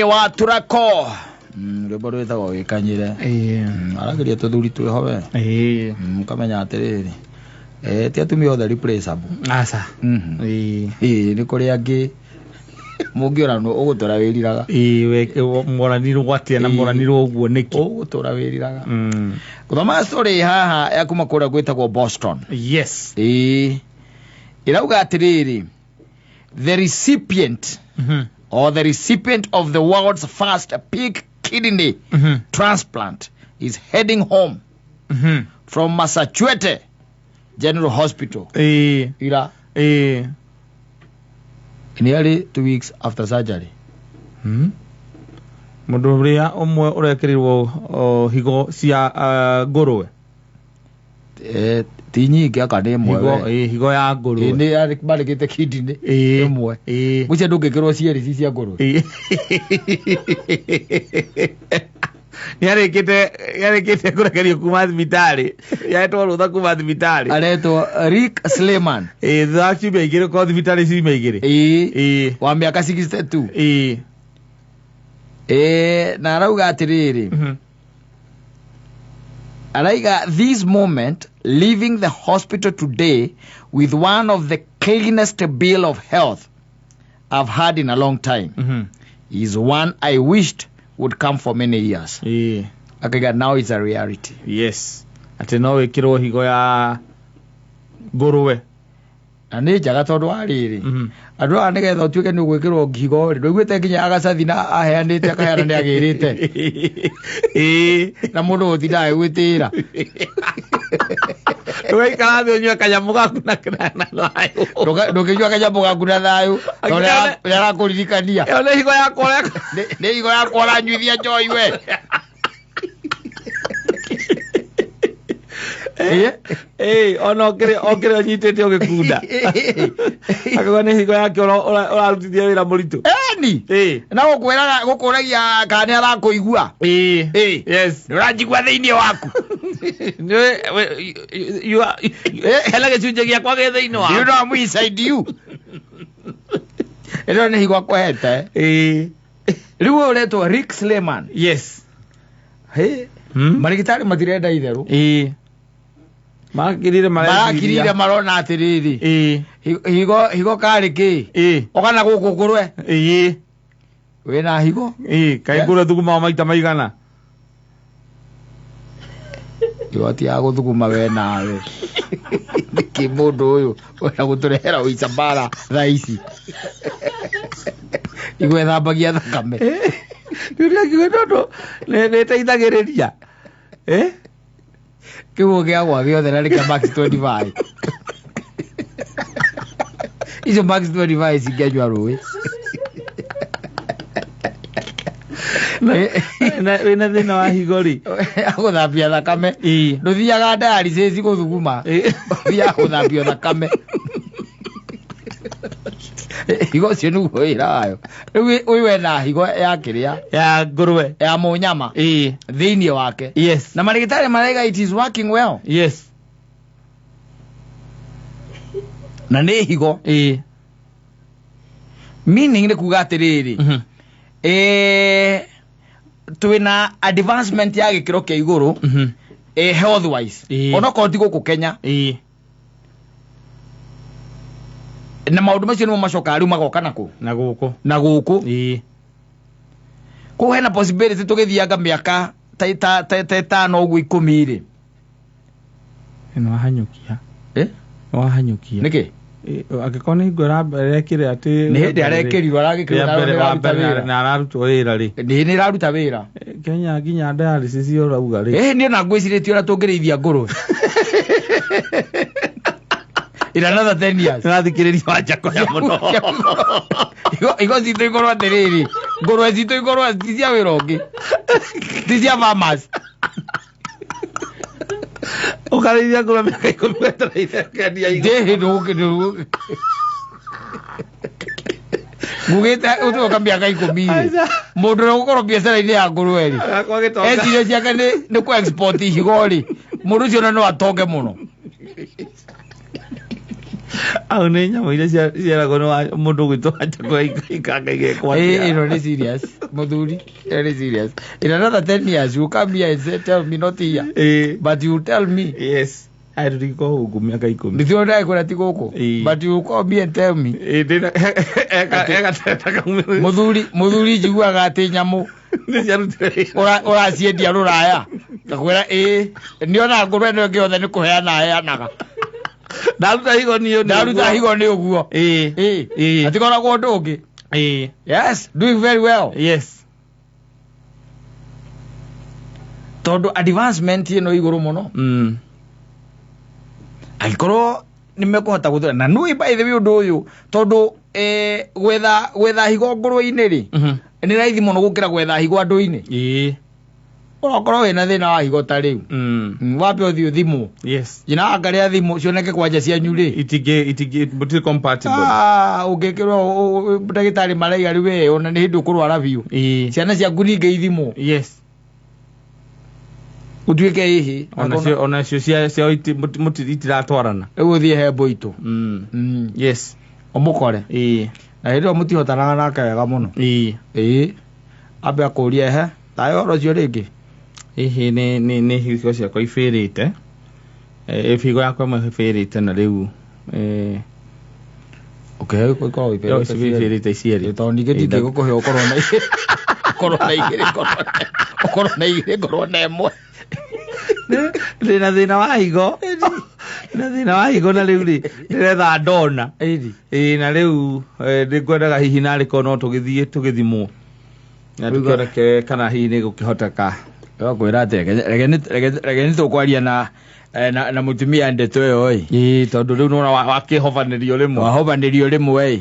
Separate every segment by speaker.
Speaker 1: Wa turako rwĩmbo rwĩtagwo wĩkanyĩre. Arageria tũthuri twĩho we. Ũkamenya atĩrĩrĩ, ti atumia othe replaceable.
Speaker 2: Aca.
Speaker 1: Ĩĩ, nĩ kũrĩ angĩ mũngĩũranwo ũgũtũra wĩriraga.
Speaker 2: Ĩĩ, moranirwo atĩa na moranirwo ũguo nĩkĩ?
Speaker 1: Ũgũtũra wĩriraga. Gũthoma story haha ya kuma kũrĩa gwĩtagwo Boston. Ĩĩ, ĩrauga atĩrĩrĩ, the recipient or the recipient of the world's first pig kidney transplant is heading home from Massachusetts General Hospital. Ira nearly 2 weeks after surgery.
Speaker 2: Mũndũ ũrĩa ũmwe ũrekĩrirwo higo cia ngũrwe.
Speaker 1: Ti nyingĩ aka nĩ ĩmwe.
Speaker 2: Higo
Speaker 1: we.
Speaker 2: Higo ya ngũrwe.
Speaker 1: Nĩ marĩkĩte kidney ĩmwe. Gwĩcia ndũngĩkĩrwo cierĩ ci cia ngũrwe.
Speaker 2: Nĩarĩkĩte kũrekerio kuma thibitarĩ, yahetwo rũtha kuma thibitarĩ.
Speaker 1: Aretwo Rick Slayman.
Speaker 2: Thutha wa ciumia 2 korwo thibitarĩ ciumia 2.
Speaker 1: Wa mĩaka 62. Na arauga atĩrĩrĩ, araiga, "This moment, leaving the hospital today with one of the cleanest bill of health I've had in a long time is one I wished would come for many years." Akaiga now it's a reality.
Speaker 2: Yes, atĩ no wĩkĩrwo higo ya ngũrwe.
Speaker 1: Na nĩ njega tondũ wa rĩrĩ, andũ aya nĩgetha ũtuĩke nĩ ũgwĩkĩrwo ngigo rĩ, ndũiguĩte nginya agacathi na aheanĩte akaheana nĩ agĩrĩte na mũndũ gũtindaga gwĩtĩĩra.
Speaker 2: Ndũgaikara thĩ ũnyue kanyamũ gaku na thayũ.
Speaker 1: Ndũngĩnyua kanyamũ gaku na thayũ tondũ nĩ arakũririkania.
Speaker 2: Ĩyo nĩ higo yakwa ũreka.
Speaker 1: Nĩ higo yakwa ũranyuithia njohi we.
Speaker 2: Ona ũkĩrĩ ũnyitĩte ũgĩkunda akauga nĩ higo yake ũrarutithia wĩra mũritũ.
Speaker 1: Eni. Na gũkwĩraga gũkũragia kana nĩ arakũigua.
Speaker 2: Yes.
Speaker 1: Nĩ ũranjigua thĩinĩ waku.
Speaker 2: Hena gĩcunjĩ gĩakwa gĩ thĩinĩ
Speaker 1: You
Speaker 2: wa
Speaker 1: know I'm inside you. Ĩno nĩ higo akũhete. Rĩu ũyũ ũretwo Rick Slayman. Hey, marigitari matirenda itherũ.
Speaker 2: Marakirire.
Speaker 1: Marakirire marona atĩrĩrĩ, higo karĩ kĩ ogana gũkũ ngũrwe wĩna higo.
Speaker 2: Kaĩ ngũrwe thugumaga maita maigana?
Speaker 1: Higo ti ya gũthuguma we nawe. Nĩkĩ mũndũ ũyũ wenda gũtũrehera ũica mbara thaa ici? Higo ĩthambagia thakame.
Speaker 2: Rĩu akiuga tondũ nĩ ĩteithagĩrĩria.
Speaker 1: Kĩguo gĩa gwa gĩothe na nĩkĩa Max 25. Icio Max 25 cingĩanyua rũĩ.
Speaker 2: Wĩna thĩna wa higo rĩ.
Speaker 1: Agũthambia thakame. Ndũthiaga dialysis gũthuguma. Ũthiaga gũthambio thakame. Higo ũcio nĩguo wĩra wayo. Rĩu ũyũ ena higo ya kĩrĩa
Speaker 2: ya ngũrwe
Speaker 1: ya mũnyama thĩinĩ wake. Na marigitari maraiga it is working well. Na nĩ higo. Meaning nĩ kuga atĩrĩrĩ, twĩna advancement ya gĩkĩro kĩa igũrũ health wise, onokorwo ti gũkũ Kenya. Na maũndũ macio nĩmo macokaga rĩu magoka nakũ?
Speaker 2: Na gũkũ.
Speaker 1: Na gũkũ. Kũu hena possibility tũgĩthianga mĩaka ta 5 ũguo 10 rĩ.
Speaker 2: Nĩ wahanyũkia.
Speaker 1: Eh?
Speaker 2: Nĩ wahanyũkia.
Speaker 1: Nĩkĩ?
Speaker 2: Angĩkorwo nĩ hingo arekĩre atĩ
Speaker 1: Nĩ hĩndĩ arekĩrirwo aragĩkĩrwo
Speaker 2: rĩa
Speaker 1: na
Speaker 2: mbere
Speaker 1: nĩ
Speaker 2: wa
Speaker 1: ĩraruta
Speaker 2: mbere
Speaker 1: wĩra.
Speaker 2: Na ararutwo wĩra rĩ.
Speaker 1: Nĩ ĩraruta wĩra.
Speaker 2: Kenya nginya dialysis ũrauga rĩ.
Speaker 1: Niĩ ona ngwĩcirĩtie ũrĩa tũngĩrĩithia ngũrwe in another 10 years.
Speaker 2: Nĩrathikĩrĩria Wanjakoya mũno.
Speaker 1: Higo citũ ikorwo atĩrĩrĩ, ngũrwe citũ ikorwo ti cia wĩra ũngĩ, ti cia farmers.
Speaker 2: Ũkarĩithia ngũrwe mĩaka 10 wetereire ũkendia higo.
Speaker 1: Ndĩhĩ ngugĩte ũtuoka mĩaka 10 rĩ,
Speaker 2: Aca.
Speaker 1: Mũndũ ũrĩa ũgũkorwo biacara-inĩ ya ngũrwe rĩ,
Speaker 2: Agakorwo agĩtonga.
Speaker 1: eciria ciake nĩ kũ export higo rĩ, mũndũ ũcio ona no atonge mũno.
Speaker 2: Au nĩ nyamũ iria ciaragwo nĩ mũndũ ũgwĩtwo Wanjikũ ikanga igekwo
Speaker 1: atĩa. Ĩno nĩ serious mũthuri, ĩno nĩ serious. In another 10 years you come here and say, tell me not here, but you tell me.
Speaker 2: Yes. Aya tũtingĩkorwo gũkũ mĩaka 10.
Speaker 1: Nĩtio ndakwĩra ti gũkũ, but you call me and tell me. Mũthuri njiguaga atĩ nyamũ ũraciendia rũraya ngakwĩra ĩĩ nĩona ngũrwe ĩno ĩngĩ yothe nĩ kũheana heanaga.
Speaker 2: Ndaruta higo nĩ
Speaker 1: ndaruta higo nĩ ũguo. Ĩĩ atikoragwo ũndũ ũngĩ. Yes, doing very well.
Speaker 2: Yes.
Speaker 1: Tondũ advancement ĩno igũrũ mũno. Angĩkorwo nĩ mekũhota gũthura na nũĩ by the way ũndũ ũyũ tondũ gwetha higo ngũrwe-inĩ rĩ nĩ raithi mũno gũkĩra gwetha higo andũ-inĩ.
Speaker 2: Ĩĩ.
Speaker 1: Ũrokorwo wĩna thĩna wa higo ta rĩu wambe ũthiĩ ũthimwo.
Speaker 2: Yes.
Speaker 1: Njina angaria thimũ cioneke kwanja cianyu rĩ
Speaker 2: itingĩ mũtirĩ compatible.
Speaker 1: Ũngĩkĩrwo ndagĩtarĩ maraiga rĩu we ona nĩ hĩndĩ ũkũrwara biũ. Ciana ciaku ningĩ ithimwo.
Speaker 2: Yes.
Speaker 1: Ũtuĩke ĩhĩ
Speaker 2: onacio ciao itiratwarana.
Speaker 1: Rĩu ũthiĩ he mbũitũ.
Speaker 2: Yes.
Speaker 1: Ũmũkore.
Speaker 2: Ĩĩ.
Speaker 1: Na hĩndĩ ĩyo mũtihotanaga nake wega mũno.
Speaker 2: Ĩĩ.
Speaker 1: Ĩĩ. Ambe akũrie ehe thayũ ũhoro ũcio rĩngĩ.
Speaker 2: Ĩhĩ nĩ higo ciakwa ibĩrĩte. Higo yakwa ĩmwe ĩbĩrĩte na rĩu
Speaker 1: okay ikoragwo
Speaker 2: ibĩrĩte cierĩ.
Speaker 1: Tondũ ningĩ ndingĩgũkũhe ũkorwo na igĩrĩ ũkorwo na igĩrĩ ũkorwo na igĩrĩ ngorwo na ĩmwe.
Speaker 2: Ndĩna thĩna wa higo. Ndĩna thĩna wa higo na rĩu rĩ ndĩretha ndona. Ĩĩ na rĩu nĩngwendaga hihi narĩ korwo no tũgĩthiĩ tũgĩthimwo na tũkĩoneke kana hihi nĩ gũkĩhoteka.
Speaker 1: Kwĩra atĩ reke nĩ tũkwaria na mũtumia ndeto ĩyo ĩ.
Speaker 2: Ĩĩ tondũ rĩu nĩwona wakĩhobanĩrio rĩmwe.
Speaker 1: Wahobanĩrio rĩmwe ĩ.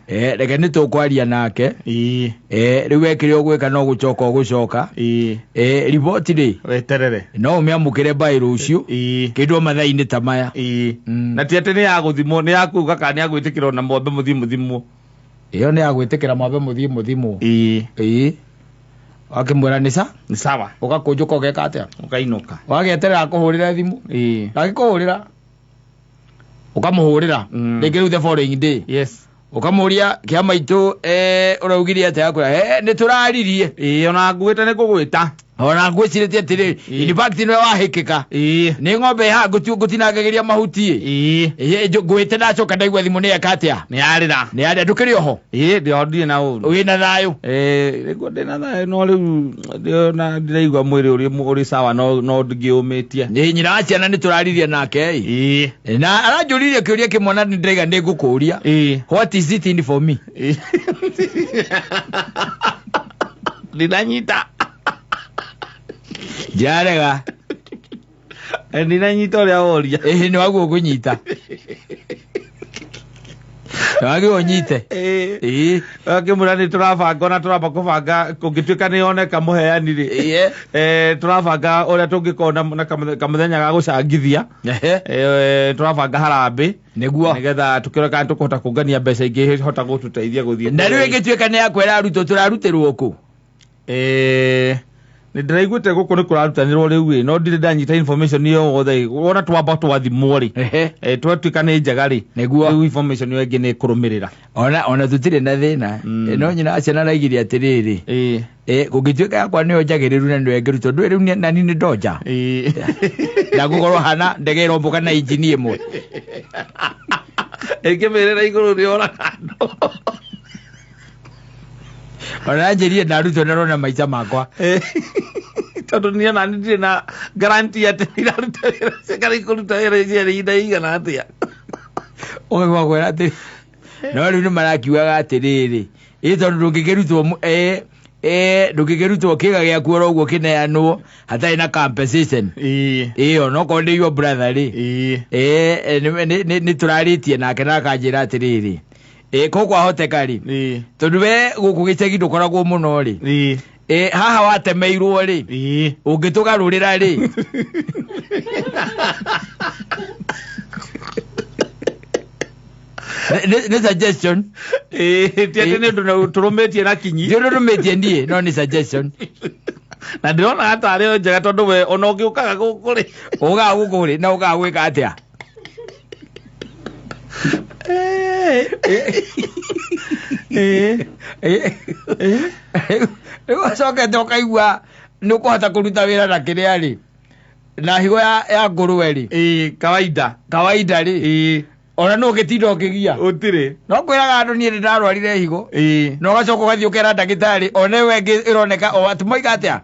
Speaker 2: Ĩĩ.
Speaker 1: Reke nĩ tũkwaria nake.
Speaker 2: Ĩĩ.
Speaker 1: Rĩu we kĩrĩa ũgwĩka no gũcoka ũgũcoka.
Speaker 2: Ĩĩ.
Speaker 1: Riboti rĩ
Speaker 2: weterere
Speaker 1: no ũmĩamũkĩre by rũciũ.
Speaker 2: Ĩĩ.
Speaker 1: Kĩndũ mathaa-inĩ ta maya.
Speaker 2: Ĩĩ. Na ti atĩ nĩ ya gũthimwo nĩ ya kuuga kana nĩ ya gwĩtĩkĩrwo na mwambe mũthiĩ mũthimwo.
Speaker 1: Ĩyo nĩ ya gwĩtĩkĩra mwambe mũthiĩ mũthimwo.
Speaker 2: Ĩĩ.
Speaker 1: Ĩĩ. Wakĩmwĩra nĩ sa?
Speaker 2: Nĩ sawa.
Speaker 1: Ũgakũnjũka ũgeka atĩa?
Speaker 2: Ũkainũka.
Speaker 1: Wageterera akũhũrĩre thimũ.
Speaker 2: Ĩĩ.
Speaker 1: Angĩkũhũrĩra ũkamũhũrĩra rĩngĩ rĩu the following day.
Speaker 2: Yes.
Speaker 1: Ũkamũria kĩama itũ ũraugire atĩa akwĩra nĩ tũraririe.
Speaker 2: Ĩĩ ona nguĩte nĩ ngũgwĩta.
Speaker 1: Ona ngwĩcirĩtie atĩrĩrĩ in fact nĩwe wahĩkĩka.
Speaker 2: Ĩĩ.
Speaker 1: Nĩ ng'ombe haha ngũtinangagĩria mahuti
Speaker 2: ĩ.
Speaker 1: Ĩĩ. Ngwĩte ndacoka ndaigua thimũ nĩ eka atĩa?
Speaker 2: Nĩ yarĩra.
Speaker 1: Nĩ yarĩra ndũkĩrĩ oho?
Speaker 2: Ĩĩ ndĩ ndirĩ na ũru.
Speaker 1: Wĩna thayũ?
Speaker 2: Ĩĩ nĩguo ndĩna thayũ no rĩu ndĩrona ndĩraigua mwĩrĩ ũrĩ sawa no ndingĩũmĩtie.
Speaker 1: Nĩ nyina wa ciana nĩ tũraririe nake ĩ.
Speaker 2: Ĩĩ.
Speaker 1: Na aranjũririe kĩũria kĩmwe na nĩndĩraiga nĩ ngũkũria.
Speaker 2: Ĩĩ.
Speaker 1: What is it in for me?
Speaker 2: Ĩĩ. Ndinanyita.
Speaker 1: Njarega.
Speaker 2: Ndinanyita ũrĩa woria.
Speaker 1: Ĩhĩ nĩ waguo ũkũnyita. Nĩ wagĩrĩirwo ũnyite.
Speaker 2: Ĩĩ. Akĩmwĩra nĩ tũrabanga ona tũramba kũbanga kũngĩtuĩka nĩ yoneka mũheani rĩ. Tũrabanga ũrĩa tũngĩkorwo na kamũthenya ga gũcangithia. Tũrabanga harambĩ.
Speaker 1: Nĩguo.
Speaker 2: Nĩgetha tũkĩrore kana tũkũhota kũngania mbeca ingĩ hota gũtũteithia gũthiĩ.
Speaker 1: Na rĩu ĩngĩtuĩka nĩ yakwa ĩrarutwo tũrarutĩrwo kũ?
Speaker 2: Nĩ ndĩraiguĩte gũkũ nĩ kũrarutanĩrwo rĩu ĩ no ndirĩ ndanyita information ĩyo yothe wona twamba twathimwo rĩ twatuĩka nĩ njega rĩ
Speaker 1: nĩguo
Speaker 2: rĩu information ĩyo ĩngĩ nĩ ĩkũrũmĩrĩra.
Speaker 1: Ona tũtirĩ na thĩna. No nyina wa ciana araigire atĩrĩrĩ kũngĩtuĩka yakwa nĩyo njagĩrĩru na nĩyo ĩngĩrutwo ndũĩ rĩu nani nĩ ndonja. Na ngũkorwo hana ndege ĩrombũka na injini ĩmwe.
Speaker 2: Ĩngĩmĩrĩra igũrũ nĩyoraga andũ.
Speaker 1: Ona njĩrire ndarutwo na maica makwa.
Speaker 2: Tondũ niĩ ona niĩ ndirĩ na guarantee atĩ iraruta wĩra kana ikũruta wĩra cierĩ ihinda igana atĩa.
Speaker 1: Ũkaigua kwĩra atĩ no rĩu nĩ marakiugaga atĩrĩrĩ ĩ tondũ ndũngĩkĩrutwo ndũngĩkĩrutwo kĩga gĩaku oro ũguo kĩneanwo hatarĩ na compensation. Ĩĩ onokorwo nĩ your brother rĩ. Nĩ tũrarĩtie nake na akanjĩra atĩrĩrĩ ko kwahoteka rĩ tondũ we gũkũ gĩcagi ndũkoragwo mũno rĩ haha watemeirwo rĩ ũngĩtũgarũrĩra rĩ Nĩ suggestion.
Speaker 2: Ti atĩ nĩ ũndũ tũrũmĩtie na kinyi.
Speaker 1: Ti ũndũ nũmĩtie niĩ no nĩ suggestion.
Speaker 2: Na ndĩronaga tarĩ o njega tondũ we ona ũngĩũkaga gũkũ rĩ.
Speaker 1: Ũkaga gũkũ rĩ na ũkaga gwĩka atĩa? Rĩu ũcokete ũkaigua nĩ ũkũhota kũruta wĩra na kĩrĩa rĩ, na higo ya ngũrwe rĩ.
Speaker 2: Ĩĩ, kawaida.
Speaker 1: Kawaida rĩ.
Speaker 2: Ĩĩ.
Speaker 1: Ona no ũgĩtinda ũkĩgia.
Speaker 2: Ũtirĩ.
Speaker 1: No kwĩraga andũ niĩ nĩ ndarwarire higo.
Speaker 2: Ĩĩ.
Speaker 1: Na ũgacoka ũgathiĩ ũkera ndagĩtarĩ one we ĩngĩ ĩroneka o atĩ moiga atĩa,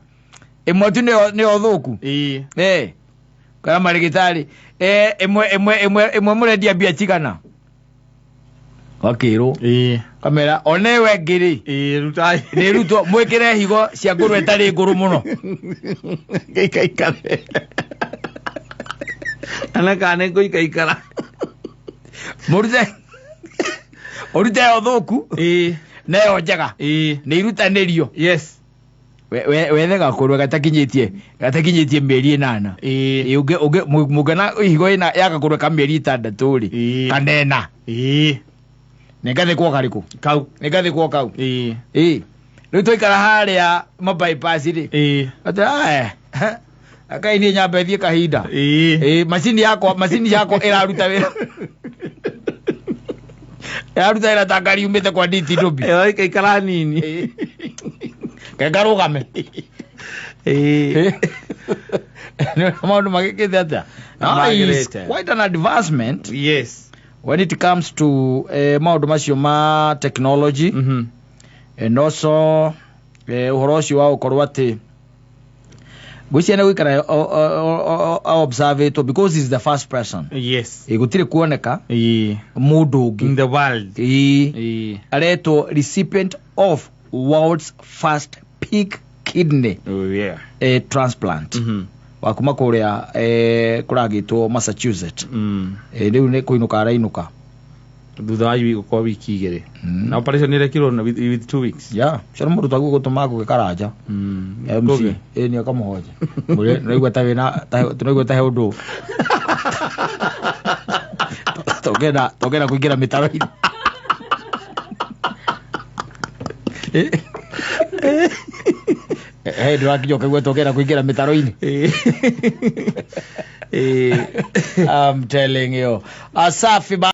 Speaker 1: ĩmwe tu nĩyo thũku.
Speaker 2: Ĩĩ.
Speaker 1: Eh, kwĩra marĩgĩtarĩ ĩmwe ĩmwe ĩmwe ĩmwe mũrendia mbia cigana, gakĩrwo.
Speaker 2: Ĩĩ.
Speaker 1: Kamera one we ĩngĩ rĩ.
Speaker 2: Ĩĩ, rutai.
Speaker 1: Nĩ rutwo mwĩkĩre higo cia ngũrwe ĩtarĩ ngũrũ mũno.
Speaker 2: Ngĩikaikare. Ana kana nĩ ngũikaikara.
Speaker 1: Mũrute ũrute yo thũku.
Speaker 2: Ĩĩ.
Speaker 1: Na ĩyo njega.
Speaker 2: Ĩĩ.
Speaker 1: Nĩ irutanĩrio.
Speaker 2: Yes.
Speaker 1: Wethe gakũrwe gatakinyĩtie mĩeri 8.
Speaker 2: Ĩĩ.
Speaker 1: Ĩ, mũngĩona higo ĩna ya gakũrwe ka mĩeri 6 rĩ.
Speaker 2: Ĩĩ.
Speaker 1: Kana 4.
Speaker 2: Ĩĩ.
Speaker 1: Nĩ ngathĩkwo karĩkũ?
Speaker 2: Kau.
Speaker 1: Nĩ ngathĩkwo kau.
Speaker 2: Ĩĩ.
Speaker 1: Ĩĩ. Rĩu twaikara harĩa ma bypass rĩ.
Speaker 2: Ĩĩ.
Speaker 1: Atĩ aya. Akai niĩ nyambe thiĩ kahinda.
Speaker 2: Ĩĩ.
Speaker 1: Ĩĩ, macini yakwa ĩraruta wĩra. Ĩraruta wĩra ta ngari yumĩte kwa DT Ndubi.
Speaker 2: Ĩyo ĩkaikara nini.
Speaker 1: Kengarũgame.
Speaker 2: Ĩĩ.
Speaker 1: Nĩ maũndũ magĩkĩte atĩa? No, it's
Speaker 2: Magĩrĩte.
Speaker 1: quite an advancement
Speaker 2: Yes.
Speaker 1: when it comes to maũndũ macio ma technology and also ũhoro ũcio wa gũkorwo atĩ ngwĩciria nĩ gũikara observe because he's the first person.
Speaker 2: Yes.
Speaker 1: Ĩ, gũtirĩ kuoneka
Speaker 2: Ĩĩ.
Speaker 1: mũndũ ũngĩ.
Speaker 2: In the world.
Speaker 1: Ĩ,
Speaker 2: Ĩĩ.
Speaker 1: aretwo recipient of world's first pig kidney
Speaker 2: Oh yeah.
Speaker 1: transplant wa kuma kũrĩa kũragĩtwo Massachusetts. Rĩu nĩ kũinũka arainũka.
Speaker 2: Thutha wa gũkorwo wiki 2. Na operation ĩrekirwo na with 2 weeks.
Speaker 1: Yeah, ũcio nĩ mũndũ taguo gũtũma ngũgĩ karanja. MC ĩ nĩ akamũhoja mũrĩ tũraigua ta wĩna tũraigua ta he ũndũ tũngĩenda kũingĩra mĩtaro-inĩ. He ndĩrakinya ũkaigua tũngĩenda kũingĩra mĩtaro-inĩ.
Speaker 2: Ĩĩ.
Speaker 1: I'm telling you. Asafi ba.